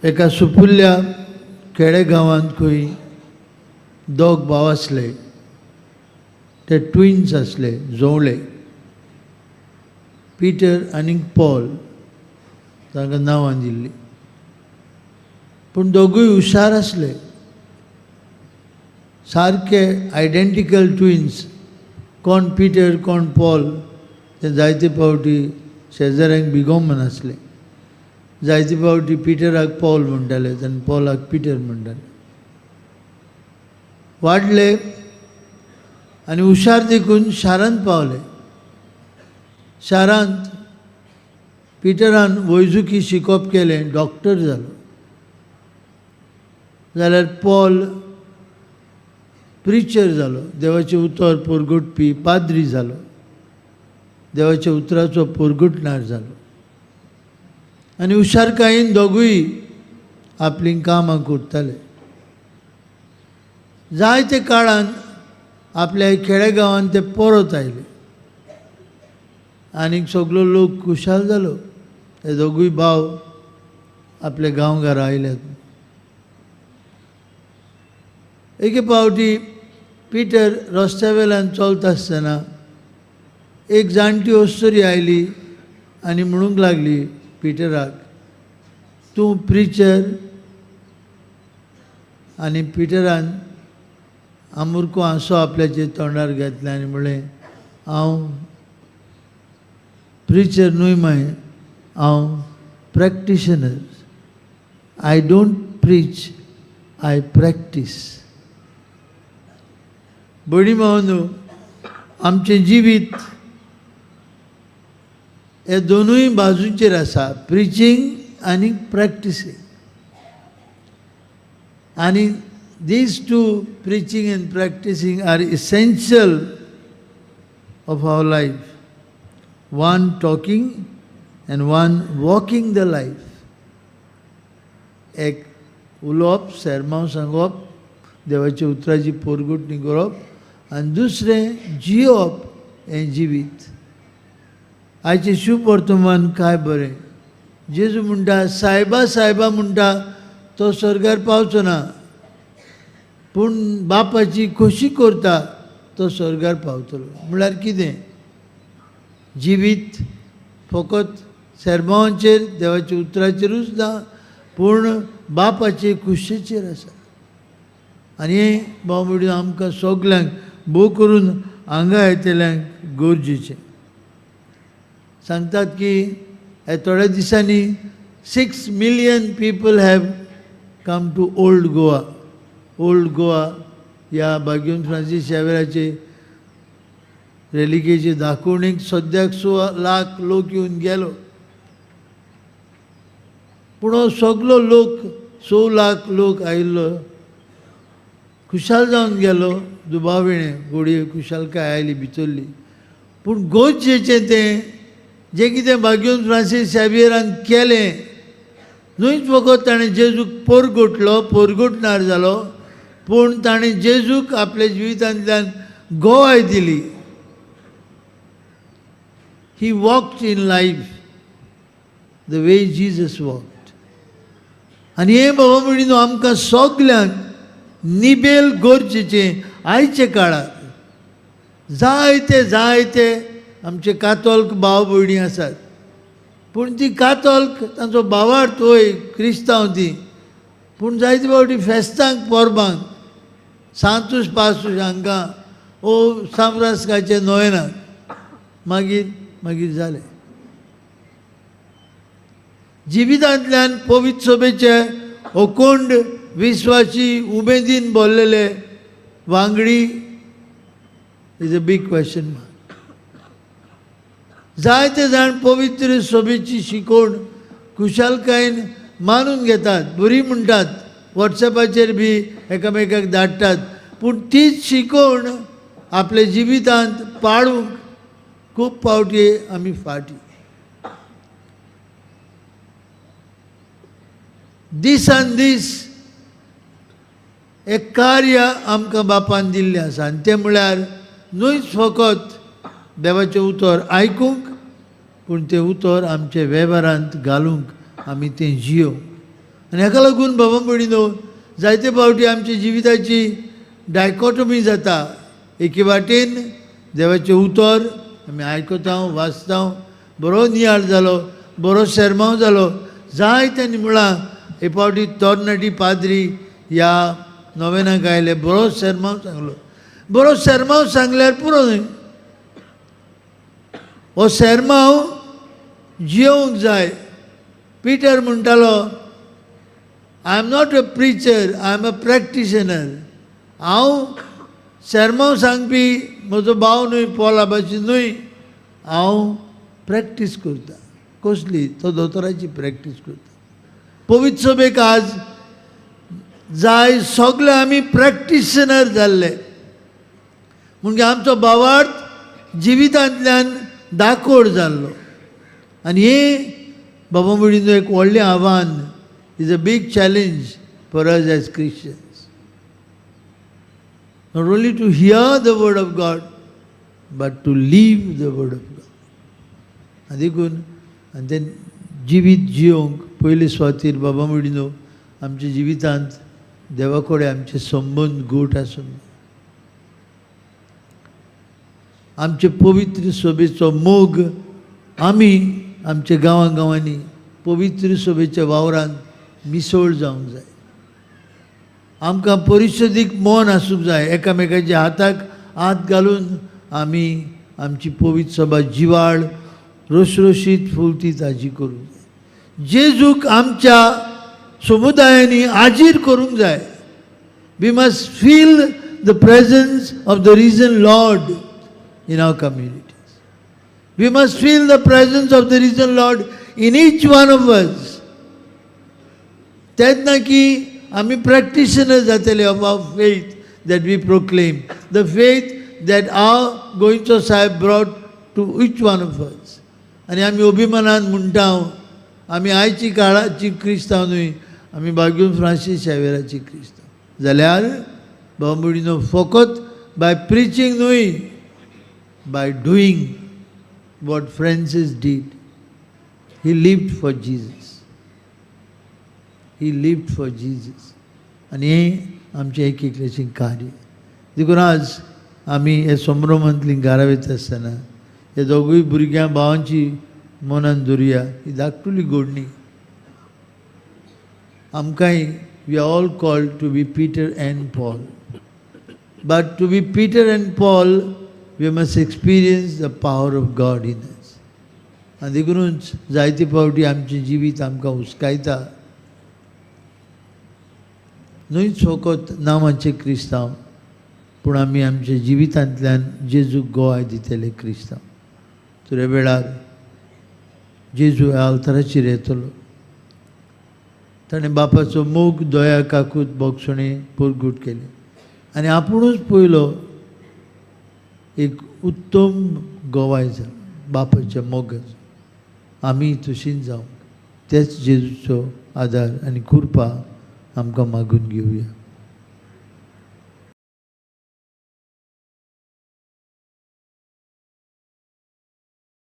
एका सुपुल्ल्या खेडेगांवांत खंय दोग भाव आसले. ते ट्विन्स आसले, जोवळे. पिटर आनी पॉल तांकां नांवां दिल्लीं. पूण दोगूय हुशार आसले, सारके आयडेंटिकल ट्विन्स. कोण पिटर कोण पॉल ते जायते फावटी शेजाऱ्यांक बिगोमन आसले. जायते फावटी पिटराक पॉल म्हणटाले आनी पॉलाक पिटर म्हणटाले. वाडले आनी हुशार देखून शारांत पावले. शारांत पिटरान वैजुकी शिकप केलें, डॉक्टर जालो. जाल्यार पॉल प्रिचर जालो, देवाचें उतर पोरगुटपी पाद्री जालो, देवाच्या उतराचो पोरगुटणार जालो. आनी हुशारकायेन दोगूय आपलीं कामां करताले. जायते काळान आपल्या खेडेगांवांत ते परत आयले आनीक सगलो लोक खुशाल जालो, ते दोगूय भाव आपल्या गांवघरा आयल्यात. एके फावटी पिटर रस्त्या वेल्यान चलता आसतना एक जाणटी अस्तुरी आयली आनी म्हणूंक लागली पिटराक, तूं प्रिचर? आनी पिटरान आमुरको हांसो आपल्याचे तोंडार घेतलें आनी म्हणलें, हांव प्रिचर न्हय माय, हांव practitioner. I don't preach, I practise. भयणी भावांनो, आमचें जिवीत हे दोनूय बाजूचेर आसा, प्रिचींग आनी प्रॅक्टिसींग. आनी these two, preaching and practicing, are essential of our life. One talking and one walking the life. एक उलोवप, सेरमांव सांगप, देवाच्या उतराची पोरगुटणी करप आनी दुसरें जियोवप हें जिवीत. आयचें शुभ वर्तमान काय बरें. जेजू म्हणटा, सायबा सायबा म्हणटा तो स्वर्गार पावचो ना, पूण बापाची खोशी करता तो स्वर्गार पावतलो. म्हळ्यार कितें? जिवीत फकत सेरमांवाचेर, देवाच्या उतराचेरूच ना, पूण बापाचे खुशेचेर आसा. आनी हें भाव भयणी आमकां सगल्यांक, भोव करून हांगा येतल्यांक गरजेचें. सांगतात की ह्या थोड्या दिसांनी 6 million people have come to Old Goa. Old Goa ह्या बाग्यून फ्रांसीस शावेराचे रेलिकेचे दाखोवणेक सद्याक 6 लाख लोक येवन गेलो. पूण हो सगलो लोक, 6 लाख लोक आयिल्लो खुशाल जावन गेलो. दुबाविणें गोडये खुशालकाय आयली भितरली. पूण गरजेचें तें जें कितें बाग्यून फ्रांसीस शावियरान केलें, न्हूच फकत ताणें जेजूक पोरगुटलो, पोरगुटणार जालो, पूण ताणें जेजूक आपल्या जिवितांतल्यान गवाय दिली. He walked in life the way Jesus walked. आनी हें बाबा म्हणून आमकां सगल्यांक निबेल गरजेचें आयच्या काळार. जायते जायते आमचे कातोल्क भाव भयणी आसात, पूण ती कातोल्क तांचो भावार्थ वय क्रिस्तांव ती, पूण जायते फावटी फेस्तांक, परबांक, सांतूस पासूस हांकां ओ सांफ्रास्काचे नोवेनाक मागीर मागीर जालें. जिवितांतल्यान पवित्र सभेचे अखंड विस्वासी उमेदीन भरलेले वांगडी is a big question mark. जायते जाण पवित्र सभेची शिकवण खुशालकायेन मानून घेतात, बरी म्हणटात, वॉट्सॅपाचेर बी एकामेकाक धाडटात, पूण तीच शिकवण आपल्या जिवितांत पाळूंक खूब फावटी आमी फाटी. दिसान दीस एक कार्य आमकां बापान दिल्लें आसा आनी तें म्हळ्यार न्हूच फकत देवाचें उतर आयकूंक, पूण तें उतर आमच्या वेव्हारांत घालूंक, आमी तें जियोवंक. आनी हाका लागून बाबा भयणीनो, जायते फावटी आमच्या जिविताची डायकॉटमी जाता. एके वाटेन देवाचें उतर आमी आयकता, वाचता, बरो नियाळ जालो, बरो शेरमांव जालो. जायत्यांनी म्हळां एक फावटी तरणाटी पाद्री ह्या नोवेनाक आयले, बरो शेरमांव सांगलो. बरो शेरमांव सांगल्यार पुरो न्हय, हो शेरमांव जियोवंक जाय. पिटर म्हणटालो, "I am not a preacher, I am a practitioner." हांव शेरमांव सांगपी म्हजो भाव न्हय, पॉला भाशेन न्हय. हांव प्रॅक्टीस करता. कसली? तो दोतोराची प्रॅक्टीस करता. पवित्र सभेक आज जाय सगळे आमी प्रॅक्टिशनर जाल्ले, म्हणजे आमचो भावार्थ जिवितांतल्यान दाकोड जाल्लो. आनी हें बाबा भयणीनो एक व्हडलें आव्हान, is a big challenge for us as Christians, not only to hear the word of God but to live the word of God. आनी देखून आनी तें जिवीत जियोवंक पयले सुवातीर बाबा भयणीनो आमच्या जिवितांत देवा कडेन आमचे संबंद घट आसूंक जाय. आमचे पवित्र सभेचो मोग आमी आमच्या गांवां गांवांनी पवित्र सभेच्या वावरांत मिसळ जावंक जाय. आमकां परिशदीक मन आसूंक जाय. एकामेकाच्या हाताक हात घालून आमी आमची पवित्र सभा जिवाळ, रोसरोशीत, फुलती, ताजी करूंक जाय. जेजूक आमच्या समुदायांनी हाजीर करूंक जाय. We must feel the presence of the risen Lord in our communities. We must feel the presence of the risen Lord in each one of us. तेन्ना की आमी प्रॅक्टिशनर जातले of our faith that we proclaim, the faith that our गोंयचो साहेब brought to each one of us. आनी आमी अभिमानान म्हणटा, आमी आयची काळाची क्रिस्तांव न्हय, आमी बागून फ्रांसीस शावेराची क्रिस्तांव. जाल्यार भाव भयणीनो, फकत बाय प्रिचींग न्हय, by doing what Francis did. He lived for Jesus. He lived for Jesus. आनी हें आमचें एक एकल्याचें कार्य. देखून आज आमी हे संभ्रमांतली घरा वयता आसतना हे दोगूय भुरग्यां भावांची मनान धरुया. ही धाकटुली घडणी आमकांय, we are all called to be Peter and Paul, but to be Peter and Paul we must experience the power of God in us. आनी देखूनच जायते फावटी आमचें जिवीत आमकां हुस्कायता. न्हयच फकत नांवाचें क्रिस्तांव, पूण आमी आमच्या जिवितांतल्यान जेजूक गवाय दितले क्रिस्तांव. तर ह्या वेळार जेजू ह्या आल्ताराचेर येतलो. ताणें बापाचो मोग, दया, काकूत, भोगसणें परगट केलें आनी आपुणूच पयलो एक उत्तम गवाय जालो बापाच्या मोगाचो. आमी तशींच जावंक तेच जेजूचो आदार आनी कृपा आमकां मागून घेवया.